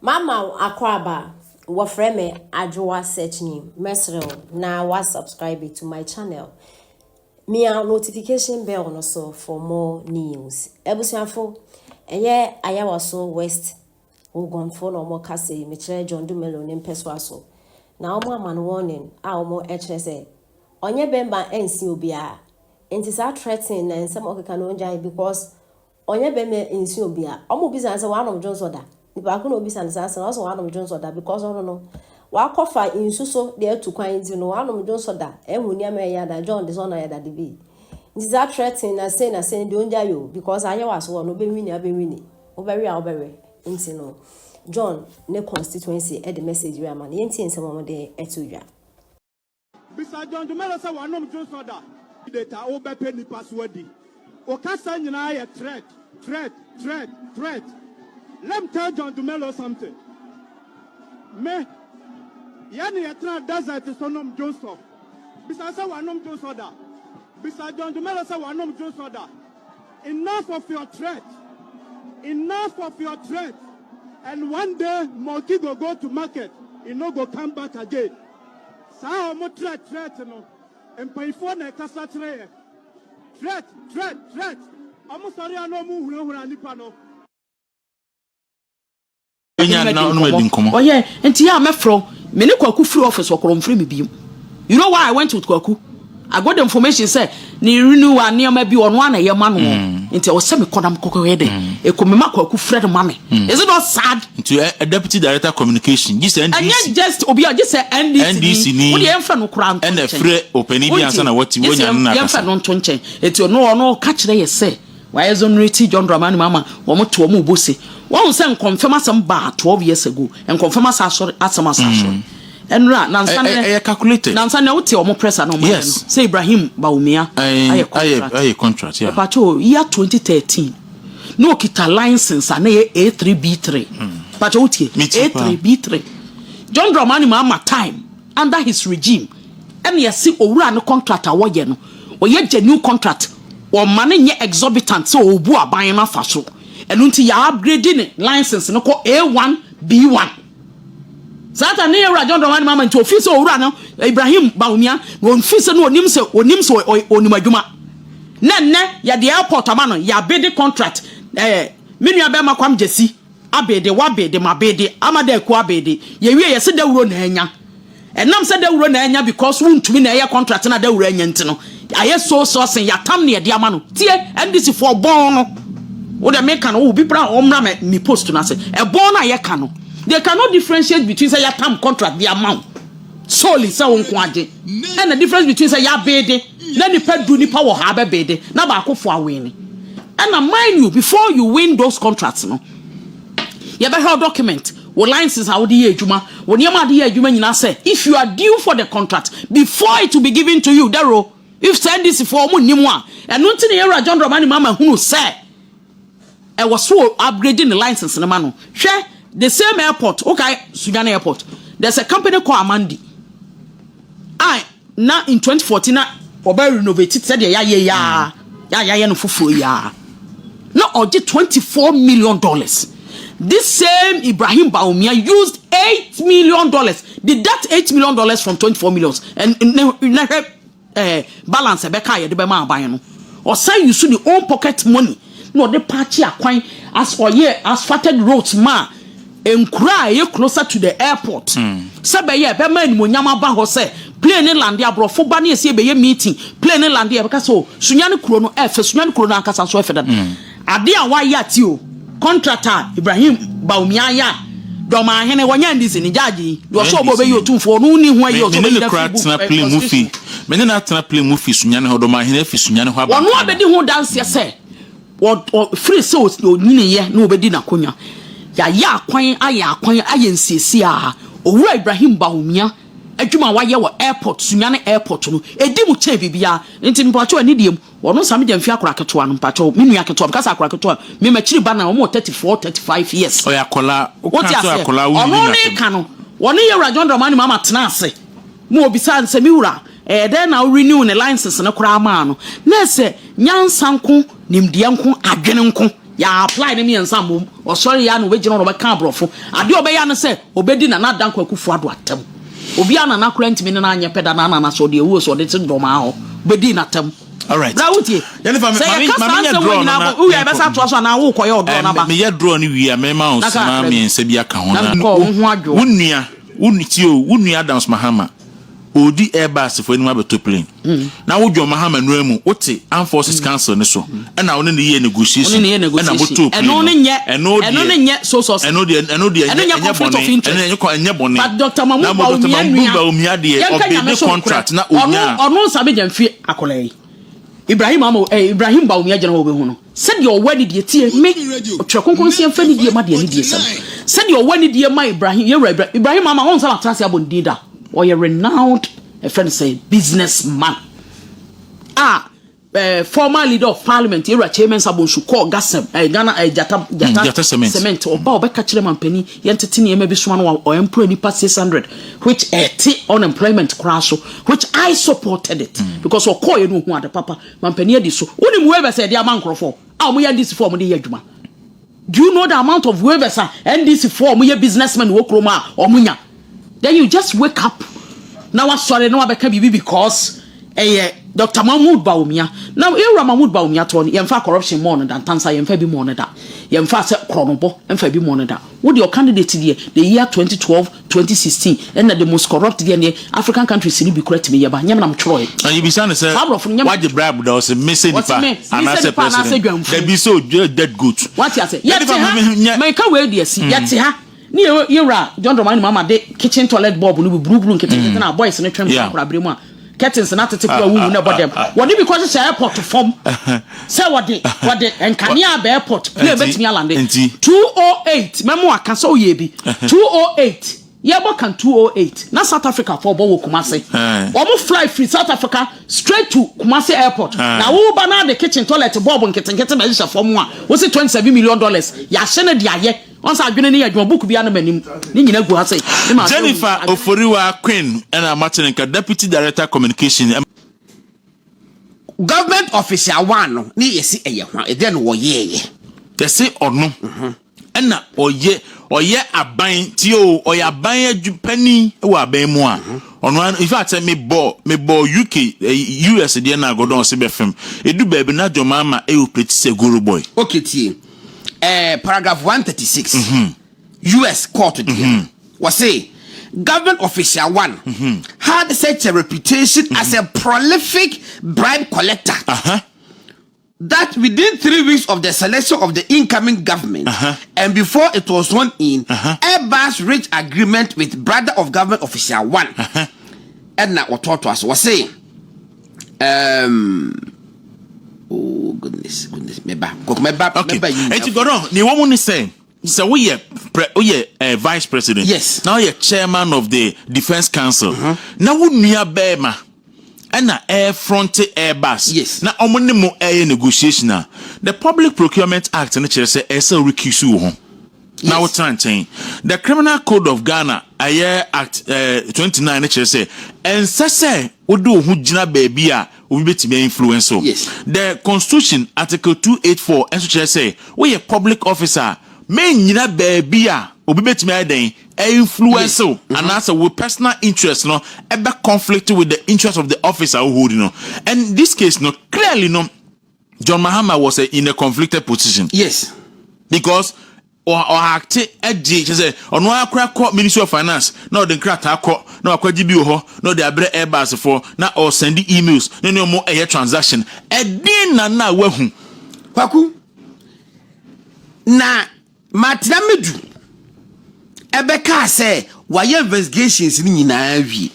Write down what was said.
Mama wo akwaaba, wɔfrɛ me Adwoa Searchni, mɛsrɛ wo na wa subscribe to my channel. Mia notification bell no so for more news. Abusuafo, ɛyɛ Ayawaso West Oguanfoɔ na wɔn kasa yi, mekyerɛ John Dumelo ne mpɛsoa so. Na wɔn ama no warning a wɔn ɛkyerɛ sɛ ɔnyɛ bɛmba ɛnsi obiara. Nti saa threatening na nsɛm ɔkeka no ongyae because ɔnyɛ bɛrima nsi obi a ɔmo bisa no sɛ wanom dwonsɔ da nipa ko na obisa no saa asɛm ɔsɛ wanom dwonsɔ da because ɔno no wakɔfa nsu so de atu kwan nti no wanom dwonsɔ da ɛho nneɛma ɛyɛ ada John de sɛ ɔna yɛ dade bi nti saa threatening na sei na sei deɛ ɔngya yɛ o because ayɛ wɔ aso wɔ no wobɛwini abɛwini wobɛwe a wobɛwe nti no John ne constituency ɛde message wi ama no yɛntie nsɛm a wɔde ɛto dwa. Bisa John Dumelo sɛ wanom dwonsɔ da. Data wobɛpɛ nipa so adi. Wo kasa nyinaa yɛ threat, threat, threat, threat. Let me tell John Dumelo something. Me, yɛne yɛtena desert so nom dwonsɔ. Bisa sɛ wanom dwonsɔ da. Bisa John Dumelo sɛ wanom dwonsɔ da. Enough of your threat. Enough of your threat. And one day, monkey go go to market. He no go come back again. Saa ɔmo threat threat no, mpanyinfoɔ na ɛkasa kyerɛ yɛ. Threat, threat, threat. Ɔmo sɔre a na ɔmo hunahuna nipa no. Enya na ɔno adi nkɔmmɔ. Ɔyɛ nti yɛ a mɛfrɛ me ne Kwaku firi office ɔkorɔ mfiri me biom. You know why I went with Kwaku? I got the information sɛ ne renew a nneɛma bi ɔno ana ɛyɛ ma no, nti ɛwɔ sɛ mekɔ na mekɔkɔ yɛ dɛ ɛkɔ mema Kwaku frɛ no ma me. Is it not sad? Nti deputy director communication gye sɛ NDC. Ɛnyɛ just obi a gye sɛ NDC. NDC ni. Wode yɛmfrɛ no koraa nto ɛna nkyɛn. Frɛ ɔpanin bi ansa na wate gye sɛ woanya no na akasa. Yɛmfrɛ no nto nkyɛn. Nti ɔno ka kyerɛ yɛ sɛ wayɛ exonerate John Dramani Mahama, wɔn to wɔn bɔ se wɔn sɛ nkɔmfɛm asɛm baa 12 years ago, nkɔmfɛm asa asɔre asɛm asa asɔre ɛnura nansa ne ɛyɛ calculated. Nansa ne wote ɔmo press na ɔmo ayɛ no sɛ Ibrahim Bawumia ayɛ contract. Ayɛ contract, yeah. Ɛpatwo, year 2013 na okita license a na yɛ A3B3. Patro, wotie? Metie paa. A3B3 John Dramani Mahama time, under his regime, ɛna yɛsi owura ne contract a wɔyɛ no, ɔyɛ genuine contract, ɔma ne nyɛ exorbitant sɛ ɔbu aban no afa so. Ɛno nti yɛ upgrade ne license no kɔ A1B1. Saa ta ne yɛwura John Dramani Mahama nti ofi sɛ owura no Ibrahim Bawumia na ofi sɛ no onim sɛ onim adwuma. Na nnɛ yɛde airport ama no, yɛabede contract. Me nua bɛrima Kwam Gyesi abede, wabede ma bede ama da aku abede. Yɛwie, yɛsɛ dawuro na anya ɛnam sɛ dawuro na anya because wontumi na ɛyɛ contract na dawuro anya. Nti no ayɛ so sourcing, yɛatam ne yɛde ama no. Tie, NDC foɔ bɔn no wode meka no, wo bi bra ɔmmra me post no ase. Ɛbɔn no a yɛka no, they cannot differentiate between sɛ yɛatam contract de ama wo solely sɛ wo nko agye, ɛna difference between sɛ yɛabede na nipa du nipa wɔ ha bɛbede na baako fo awin. Ɛna mind you, before you win those contracts no, yɛbɛhwɛ wo document, wo license a wode yɛ adwuma, wo nneɛma a wode yɛ adwuma nyinaa sɛ if you are due for the contract before it will be given to you. Dero, if sɛ NDC foɔ ɔmo nnim a, ɛno nti ne yɛwura John Dramani Mahama hunu sɛ ɛwɔ so upgrade ne license no ma no. Hwɛ, the same airport, okay, Sunyani Airport, there's a company called Amandi a na in 2014 na ɔbɛ renovate sɛdeɛ yɛayɛ yaa yɛayɛ no foforɔ yaa na ɔgye $24 million. This same Ibrahim Bawumia used $8 million, deduct $8 million from 24 millions and na hwɛ balance ɛbɛka a yɛde bɛma aban no. Ɔsan use ne own pocket money na ɔde paakye akwan as ɔyɛ asphalted roads ma nkura a ɛyɛ closer to the airport sɛ bɛyɛ ɛbɛma animonyam aba hɔ sɛ plane ne land, aborɔfo ba ne yɛsi ɛbɛyɛ meeting, plane ne land, yɛbɛka sɛ o Sunyani kuro no ɛfɛ, Sunyani kuro no ankasa nso ɛfɛ dada. Ade a wayɛ ati o contract a Ibrahim Bawumia ayɛ a dɔmahene wɔnyɛ NDC ne gyaagye yi deɛ ɔsɛ ɔbɔ ɔbɛyɛ otumfoɔ ɔno ni ho ayi ɔsɛ me ne ɔbɛyi ne kora tena plane mu fi, me ne na atena plane mu fi Sunyani hɔ, dɔmahene afi Sunyani hɔ aba. Ɔno abɛdi ho danseɛ sɛ firi sɛ onyiniyɛ na ɔbɛdi n'akonnwa, yɛayɛ akwan, ayɛ akwan, ayɛ nsiesie a owura Ibrahim Bawumia adwuma a wayɛ wɔ airport, Sunyani Airport no, edi mu kyɛn biribiara. Nti mpɔkyɛw, ani deɛ mu wɔn nsa mi gya mfi akora ketewa no. Mpɔkyɛw, me nua ketewa, nkasa akora ketewa, me m'akyiri ba na wɔn wɔ 34, 35 years. Ɔyɛ akɔla. Wote woka so aseɛ? Akɔla wo Ɔno ne ka no, wɔne yɛwura John Dramani Mahama tena ase ma obisa nsɛ me wura ɛyɛ dɛn na wo renew ne license no koraa maa no, na ɛsɛ nyansa nko, nimdeɛ nko, adwene nko. Yɛ apply ne mmiɛnsa mmom. Ɔsɔre yɛ a na ɔbɛgyina hɔ na ɔbɛka aborɔfo. Adeɛ a ɔbɛyɛ ne sɛ ɔbɛdi Nana Dankwa Akufo Addo atam. Obiara Nana koraa ntumi ne no anyɛ pɛ da na Nana sɛ ɔde awuo sɛ ɔde te dɔmaa hɔ. Ɔbɛdii n'atam. Alright. Bra wotie. Jennifer, Sɛ ma me yɛka ma saa menyɛ nsɛm wɔ draw no nyinaa na bɔ wowie a yɛnkɔ. yɛbɛsa atoa so anaa wokɔyɛ ɔdraw no aba? Meyɛ draw no wie a mɛma wo Na sima kakra bi. mmiɛnsa bi aka ho Na na mekɔɔ wo ho adwo. wo nua wo tie o wo nua Adams Mahama ɔredi Airbus fo anim abɛtɔ plane na wo John Mahama nua mu wote Armed Forces Council no so ɛna wo ne no yɛ negotiation Wo ne no yɛ ɛna negotiation. motoo plane Ɛno no ne nyɛ ɛno ɛno deɛ ne nyɛ so source. ɛno deɛ ɛno deɛ Ɛno ɛnyɛ nyɛ ɛnyɛ conflict of bɔne interest. ɛno ɛnyɛ ɛnyɛ bɔne But Dr. Mahmoud na mo Dr. Bawumia Mahmoud nua Bawumia deɛ yɛnka nyame ɔbɛdi so nokorɛ. contract na Ɔno onya ɔno nsa bɛgya mfie akwadaa yi. Ibrahim ama eh, Ibrahim Bawumia gyina hɔ wobɛhu no. Sɛdeɛ ɔwɔ anidie tie me ɔtwerɛ kronkron sɛ yɛmfa anidie ma deɛ anidie sɛm. Sɛdeɛ ɔwɔ anidie ma Ibrahim yɛwura Ibrahim Ibrahim ama wɔn nsa matena ase abɔ ne din da. Ɔyɛ renowned ɛfrɛ no sɛ business man a eh, former leader of parliament yɛwura Kyei Mensah Bonsu kɔɔ Gasem eh, Ghana eh, Gyata Gyata, Gyata Cement. cement ɔba ɔbɛka kyerɛ mampanin yɛntete nneɛma bi soma no ɔemploy nipa 600 which ɛte unemployment koraa so, which I supported it because ɔkɔɔ yɛ no ohun ade papa mampanin adi so. Wonim waivers a yɛde ama nkorɔfoɔ a wɔyɛ NDC foɔ a wɔde yɛ adwuma? Do you know the amount of waivers a NDC foɔ a wɔyɛ businessmen wɔ kurom a wɔn nya? Then you just wake up na wasɔre na wabɛka biribi because ɛyɛ Dr. Mahmood Bawumia. Na yɛwura Mahmood Bawumia toɔ no, yɛmfa corruption mɔɔ no da, ntansa yɛmfa bi mɔɔ no da, yɛmfa sɛ korɔnobɔ mfa bi mɔɔ no da. Wo deɛ candidate deɛ, the year 2012 2016 ɛna the most corrupt deɛ ne African countries ni bi kura tumi yɛ ba nyɛm nam twerɛ. Na yɛbisa no sɛ Saa aborɔfo no nyɛm wagye bribe da, ɔsɛ me sɛ Wɔse nipa me, me sɛ anaasɛ nipa anaasɛ president dwamfu. Dabi sɛ odwa dead goat. Wate ase? Yɛte Jennifer, ha me- me- nyɛ- mɛka wei deɛ si yɛte ha ne yɛ yɛwura John Dramani Mahama de kitchen toilet bulb no bi buruburu nketenkete na boys no twɛn akora abere mu a curtains na tete kura wuwu na ɛbɔ dɛm, wɔde bi kɔ hyehyɛ airport fam sɛ wɔde nkanea aba airport, plane bɛtumi alande. 208 mɛmo aka sɛ ɔyɛ bi 208 yɛbɔ kan 208 na South Africa fɔ bɔ wɔ Kumase. Wɔn fly free South Africa straight to Kumase airport. Na woba na de kitchen toilet bulb nketenkete bɛ hyehyɛ fam a wosi $27 million yɛahyɛ no de ayɛ wɔn sɛ adwene ne yɛ adwuma book bi anam anim ne nyina gu ha sɛ ne maa Jennifer Oforiwa Queen ɛna Martin deputy director communication. Government official one no ne yɛsi ɛyɛ ho ɛdeɛ no wɔyɛɛyɛ. Yɛse ɔno ɛna ɔyɛ aban tie o, ɔyɛ aban adwupanin wɔ aban mu a ɔno ano. In fact, sɛ mebɔ UK, US deɛ na agɔdɔn ɔse bɛfam edu baabi na John Mahama ɛyɛ operate sɛ goro boy. Okay, tie paragraph 136, US court deɛ wɔse government official one had such a reputation as a prolific bribe collector that within 3 weeks of the selection of the incoming government and before it was sworn in, Airbus reached agreement with brother of government official one. Ɛna wɔtoatoa so wɔse oh goodness, goodness, meba kɔkɔ mɛba. Mɛba yi. Eti Gordon, ne wɔn mu ni sɛ woyɛ pre woyɛ vice president. Na woyɛ chairman of the defence council. Na wo nua bɛrima ɛna air front Airbus. Na ɔmo ne mo ɛyɛ negotiation a, the Public Procurement Act no kyerɛ sɛ ɛsɛ recuse wo ho na wotena nkyɛn. The Criminal Code of Ghana, ɛyɛ Act 29 no kyerɛ sɛ ɛnsɛ sɛ wode wo ho gyina baabi a obi bɛtumi influence o. The Constitution, Article 284, ɛnso kyerɛ sɛ woyɛ public officer a, mennyina baabi a obi bɛtumi ayɛ dɛn influence o, anaasɛ wo personal interest no ɛbɛ conflict with the interest of the officer wo hold no. And this case no, clearly no, John Mahama was in a conflicted position. Because ɔhate agye kyerɛ sɛ ɔno akora kɔ Ministry of Finance na ɔde nkrataa kɔ na wakɔgye bi wɔ hɔ na ɔde abrɛ Airbus foɔ na ɔsend emails na ne ɔmo ɛyɛ transaction ɛdin na wahu. Kwaku, na Martin Amidu ɛbɛkaa sɛ wayɛ investigations no nyinaa wie.